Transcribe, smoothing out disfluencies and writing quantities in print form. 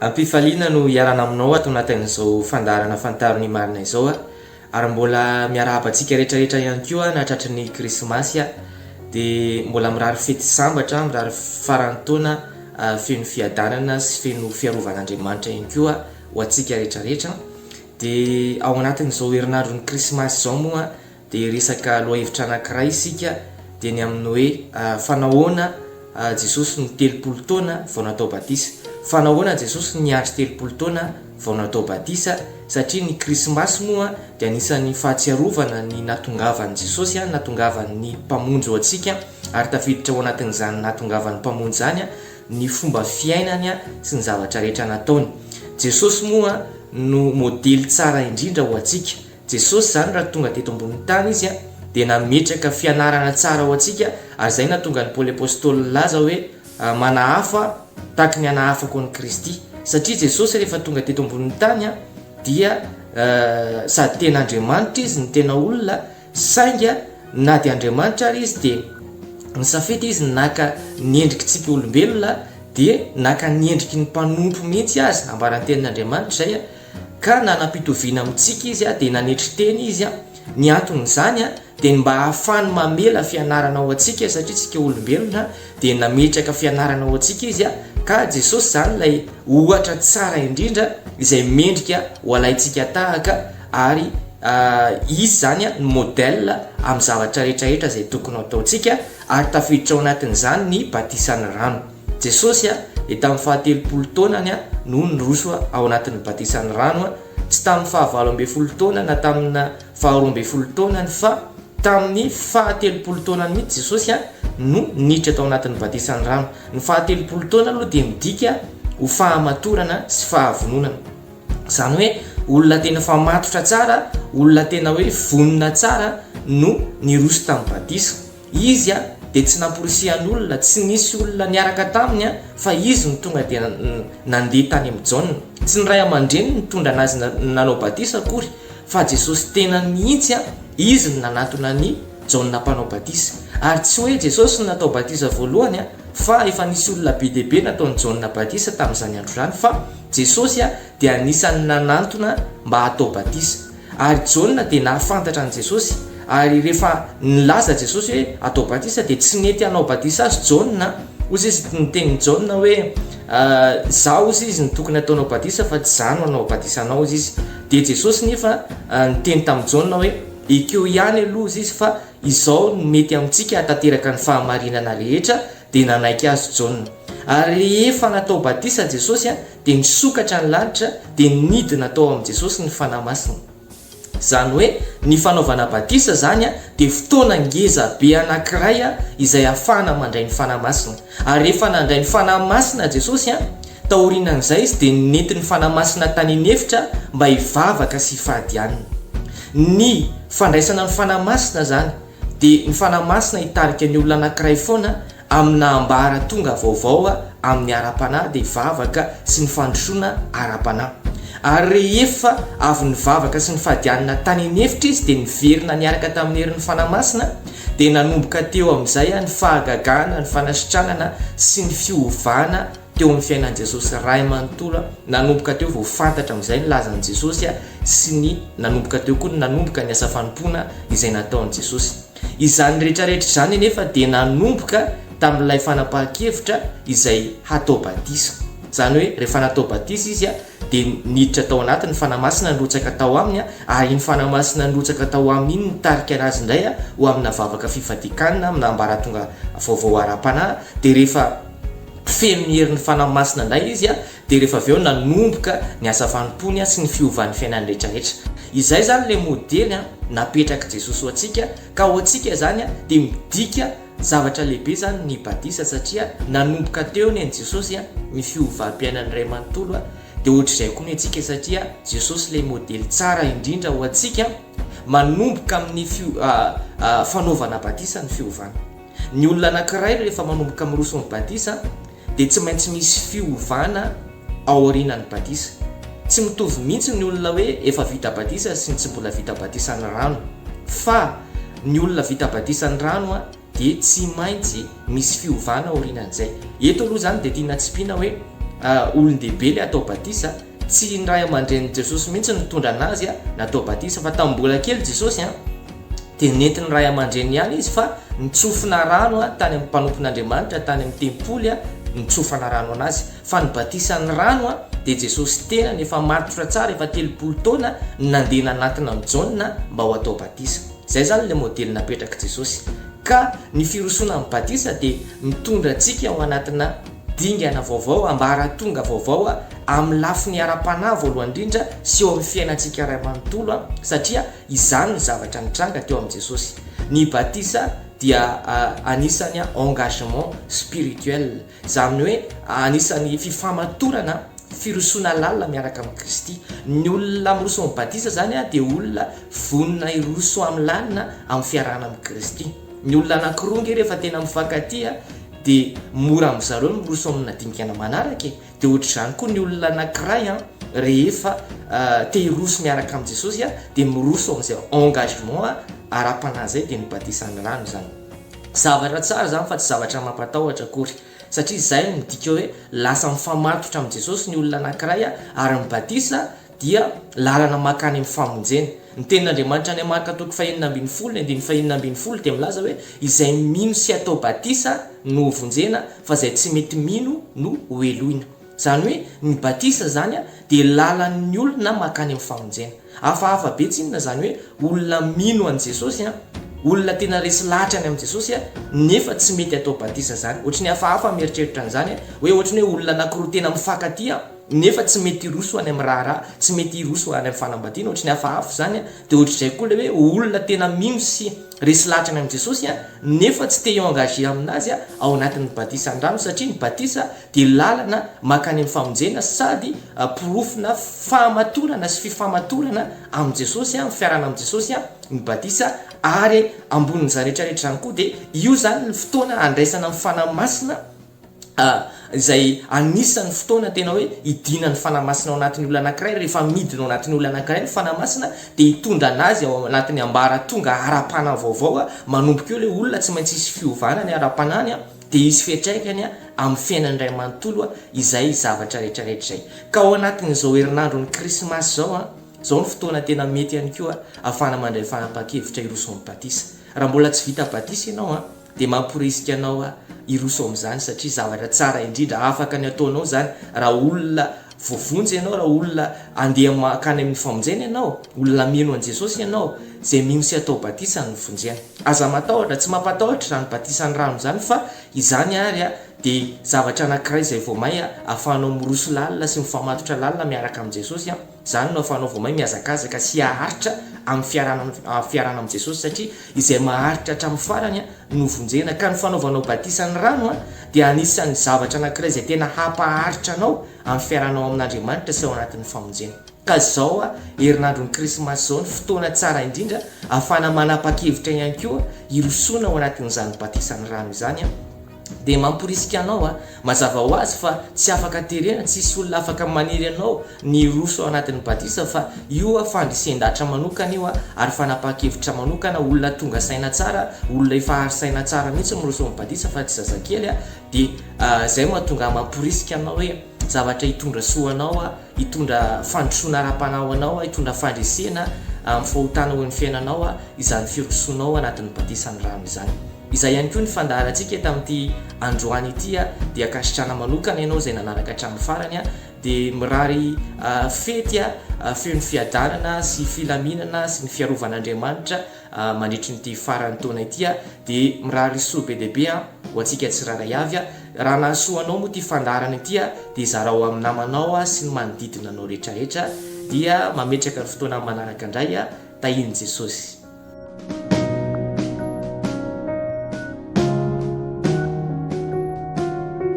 Am-pifaliana no hiarahana aminao ato anatin'izao fandaharana Fantaro ny Marina izao ary mbola miarahaba antsika rehetra rehetra ihany koa nahatratry ny krismasy dia mbola mirary fety sambatra, mirary faran'ny taona feno fiadanana sy feno fiarovan'Andriamanitra ihany koa ho antsika rehetra rehetra. Dia ao anatin'izao herinandron'ny krismasy izao moa Dia hiresaka lohahevitra anankiray isika dia ny amin'ny hoe fa nahoana Jesosy no 30 taona vao natao batisa? Fa nahoana Jesosy niandry 30 taona vao natao batisa? Satria ny krismasy moa dia anisan'ny fahatsiarovana ny nahatongavan'i Jesosy, nahatongavan'ny Mpamonjy ho antsika ary tafiditra ao anatin'izany nahatongavan'ny Mpamonjy izany ny fomba fiainany sy ny zavatra rehetra nataony. Jesosy moa no modely tsara indrindra ho antsika. Jesosy izany raha tonga teto ambonin'ny tany Izy dia nametraka fianarana tsara ho antsika ary izay nahatonga an'i Paoly Apostoly nilaza hoe manahafa tahaky ny hanahafako an'i Kristy satria Jesosy rehefa tonga teto ambonin'ny tany dia sady tena Andriamanitra Izy no tena olona sainga na dia Andriamanitra ary Izy dia nisafidy Izy naka ny endrikitsika olombelona dia naka ny endriky ny mpanompo mihitsy aza ambaran'ny tenin'Andriamanitra izay Ka nanam-pitoviana amintsika izy dia nanetry tena izy, ny anton'izany dia ny mba hahafahany mamela fianarana ho antsika satria tsika olombelona dia nametraka fianarana ho antsika izy ka Jesosy izany ilay ohatra tsara indrindra izay mendrika ho alaintsika tahaka ary izy izany no modèle amin'ny zavatra rehetra rehetra izay tokony ho ataontsika ary tafiditra ao anatin'izany ny batisan'ny rano. Jesosy dia tamin'ny fahatelopolo taonany no niroso ao anatin'ny batisan'ny rano, tsy tamin'ny fahavalo ambin'ny taona na tamina faharoa ambin'ny folo taonany fa tamin'ny fahatelopolo taonany mihitsy Jesosy no niditra tao anatin'ny batisan'ny rano. Ny fahatelopolo taona aloha dia midika ho fahamatorana sy fahavononana. Izany hoe olona tena efa matotra tsara, olona tena hoe vonona tsara no niroso tamin'ny batisa. Izy dia tsy namporisihan'olona, tsy nisy olona niaraka taminy fa izy no tonga dia nandeha tany amin'i Jaona. Tsy ny ray aman-dreniny nitondra anazy nanao batisa akory fa Jesosy tenany mihitsy, izy no nanatona an'i Jaona mpanao batisa. Ary tsy hoe Jesosy no natao batisa voalohany fa efa nisy olona be dia be nataon'i Jaona batisa tamin'izany andro izany fa Jesosy dia anisan'ny nanantona mba hatao batisa. Ary Jaona dia nahafantatra an'i Jesosy, ary rehefa nilaza Jesosy hoe atao batisa dia tsy nety hanao batisa azy Jaona, hozy izy niteny Jaona hoe izaho hozy izy no tokony hataonao batisa fa tsy izaho no hanao batisa anao hozy izy. Dia Jesosy nefa niteny tamin'i Jaona hoe ekeo ihany aloha hozy izy fa izao no mety amintsika hahatanteraka ny fahamarinana rehetra, dia nanaiky azy Jaona. Ary rehefa natao batisa Jesosy dia nisokatra ny lanitra dia nidina tao amin'i Jesosy ny Fanahy Masina. Izany hoe ny fanaovana batisa izany dia fotoana ngeza be anankiray izay ahafahana mandray ny Fanahy Masina. Ary rehefa nandray ny Fanahy Masina Jesosy, taorianan'izay Izy dia nentin'ny Fanahy Masina tany an'efitra mba hivavaka sy hifady hanina. Ny fandraisana ny Fanahy Masina izany dia ny Fanahy Masina hitarika ny olona anankiray foana amina ambaratonga vaovao amin'ny ara-panahy dia vavaka sy ny fandrosoana ara-panahy. Ary rehefa avy nivavaka sy nifadianina tany an'efitra izy dia niverina niaraka tamin'ny herin'ny Fanahy Masina dia nanomboka teo amin'izay ny fahagagana, ny fanasitranana sy ny fiovana teo amin'ny fiainan'i Jesosy Ray manontolo. Nanomboka teo vao fantatra amin'izay ny lazan'i Jesosy sy ny nanomboka teo koa ny nanomboka ny asa fanompoana izay nataon'i Jesosy. Izany rehetrarehetra izany anefa dia nanomboka tamin'ilay fanapahan-kevitra izay hatao batisa. Izany hoe rehefa natao batisa izy dia niditra tao anaty ny Fanahy Masina nirotsaka tao aminy ary iny Fanahy Masina nirotsaka tao aminy iny nitarika anazy indray ho amina vavaka fifadian-kanina, amina ambaratonga vaovao ara-panahy. Dia rehefa feno ny herin'ny Fanahy Masina indray izy Dia rehefa avy eo nanomboka ny asa fanompoany sy ny fiovan'ny fiainany rehetrarehetra. Izay izany ilay modely napetrak'i Jesosy ho antsika, ka ho antsika izany dia midika zavatra lehibe izany ny batisa satria nanomboka teo ny an'i Jesosy ny fiovam-piainany iray manontolo, dia ohatr'izay koa ny antsika satria Jesosy ilay modely tsara indrindra ho antsika manomboka amin'ny fanaovana batisa ny fiovana. Ny olona anankiray rehefa manomboka miroso amin'ny batisa dia tsy maintsy misy fiovana aorianan'ny batisa. Tsy mitovy mihitsy ny olona hoe efa vita batisa sy ny tsy mbola vita batisan'ny rano. Fa ny olona vita batisan'ny rano dia tsy maintsy misy fiovana aorianan'izay. Eto aloha izany dia tiana tsipìna hoe. olon-dehibe ilay atao batisa, tsy ny ray aman-drenin'i Jesosy mihitsy no nitondra an'azy natao batisa fa tamin'ny mbola kely Jesosy dia nentin'ny ray aman-dreniny ihany izy fa nitsofina rano tany amin'ny mpanompon'Andriamanitra tany amin'ny tempoly nitsofana rano an'azy. Fa ny batisan'ny rano dia Jesosy tenany efa matotra tsara efa 30 taona no nandeha nanatona an'i Jaona mba ho atao batisa. Izay izany ilay modely napetrak'i Jesosy. Ka ny firosoana amin'ny batisa dia mitondra antsika ao anatina dingana vaovao, ambaratonga vaovao amin'ny lafiny ara-panahy voalohany indrindra sy eo amin'ny fiainantsika iray manontolo satria izany no zavatra nitranga teo amin'i Jesosy. Ny batisa dia anisan'ny engagement spirituel. Izany hoe anisan'ny fifamatorana, firosoana lalina miaraka amin'i Kristy. Ny olona miroso amin'ny batisa izany dia olona vonona hiroso amin'ny lalina amin'ny fiarahana amin'i Kristy. Ny olona anankiroa ange rehefa tena mifankatia dia mora amin-dry zareo ny miroso amina dingana manaraka e. Dia ohatr'izany koa ny olona anankiray rehefa te hiroso miaraka amin'i Jesosy dia miroso amin'izay engagement ara-panahy izay dia ny batisan'ny rano izany. Zavatra tsara izany fa tsy zavatra mampatahotra akory satria izay no midika hoe lasa mifamatotra amin'i Jesosy ny olona anankiray ary ny batisa dia lalana mankany amin'ny famonjena. Ny tenin'Andriamanitra any Marka toko fahenina ambin'ny folo ny andininy fahenina ambin'ny folo dia milaza hoe izay mino sy atao batisa no hovonjena fa izay tsy mety mino no hoheloina. Izany hoe ny batisa izany dia lalan'ny olona mankany amin'ny famonjena. Hafahafa be tsinona izany hoe olona mino an'i Jesosy an, olona tena resy lahatra ny amin'i Jesosy an, nefa tsy mety atao batisa izany. Ohatry ny hafahafa mieritreritra an'izany an, hoe ohatry ny hoe olona anankiroa tena mifankatia nefa tsy mety hiroso any amin'ny raharaha, tsy mety hiroso any amin'ny fanambadiana, ohatry ny hafahafa izany an, dia ohatr'izay koa ilay hoe olona tena mino sy resy lahatra ny amin'i Jesosy an, nefa tsy te hi-engager aminazy ao anatin'ny batisan'ny rano satria ny batisa dia lalana mankany amin'ny famonjena sady porofona fahamatorana sy fifamatorana amin'i Jesosy, amin'ny fiarahana amin'i Jesosy ny batisa ary ambonin'izany rehetra rehetra izany koa dia io izany ny fotoana handraisana ny Fanahy Masina izay anisan'ny fotoana tena hoe hidinan'ny Fanahy Masina ao anatin'ny olona anankiray, rehefa midina ao anatin'ny olona anankiray ny Fanahy Masina dia hitondra anazy ao anatin'ny ambaratonga ara-panahy vaovao, manomboka eo ilay olona tsy maintsy hisy fiovana ny ara-panahiny dia hisy fiantraikany amin'ny fiainany iray manontolo izay zavatra rehetra rehetra izay. Ka ao anatin'izao herinandron'ny Krismasy izao, izao ny fotoana tena mety ihany koa ahafahana mandray fanapahan-kevitra hiroso amin'ny batisa. Raha mbola tsy vita batisa ianao, dia mamporisika anao aho hiroso amin'izany satria zavatra tsara indrindra afaka ny ataonao izany raha olona voavonjy ianao, raha olona andeha mankany amin'ny famonjena ianao, olona mino an'i Jesosy ianao, izay mino sy atao batisa no vonjena. Aza matahotra, tsy mampatahotra izany batisan'ny rano izany fa izany ary dia zavatra anankiray izay vao may ahafahanao miroso lalina sy mifamatotra lalina miaraka amin'i Jesosy. Izany no ahafahanao vao may mihazakazaka sy haharitra amin'ny fiarahana amin'ny fiarahana amin'i Jesosy satria izay maharitra hatramin'ny farany no vonjena. Ka ny fanaovanao batisa ny rano dia anisan'ny zavatra anankiray izay tena hampaharitra anao amin'ny fiarahanao amin'Andriamanitra sy ao anatin'ny famonjena. Ka izao herinandron'ny Krismasy izao ny fotoana tsara indrindra ahafahana manapa-kevitra ihany koa hirosoana ao anatin'izany batisan'ny rano izany. Dia mamporisika anao a! Mazava ho azy fa tsy afaka terena, tsisy olona afaka manery anao ny hiroso ao anatin'ny batisa fa io a fandrisen-dahatra manokana io a, ary fanapahan-kevitra manokana, olona tonga saina tsara, olona efa ary saina tsara mihitsy miroso amin'ny batisa fa tsy zazakely a, dia izay mahatonga ahy mamporisika anao hoe zavatra hitondra soa anao a, hitondra fandrosoana ara-panahy ho anao, hitondra fandresena amin'ny fahotana ho eo amin'ny fiainanao izany firosoanao anatin'ny batisan'ny rano izany. Izay ihany koa ny fandaharantsika tamin'ity androany ity dia ankasitrahana manokana ianao izay nanaraka hatramin'ny farany dia mirary fety feno fiadanana sy filaminana sy ny fiarovan'Andriamanitra mandritry ny ity faran'ny taona ity dia mirary soa be dia be ho antsika tsirairay avy. Raha nahasoa anao moa ity fandaharana ity dia zarao amin'ny namanao sy ny manodidina anao rehetrarehetra dia mametraka ny fotoana manaraka indray tahian'i Jesosy.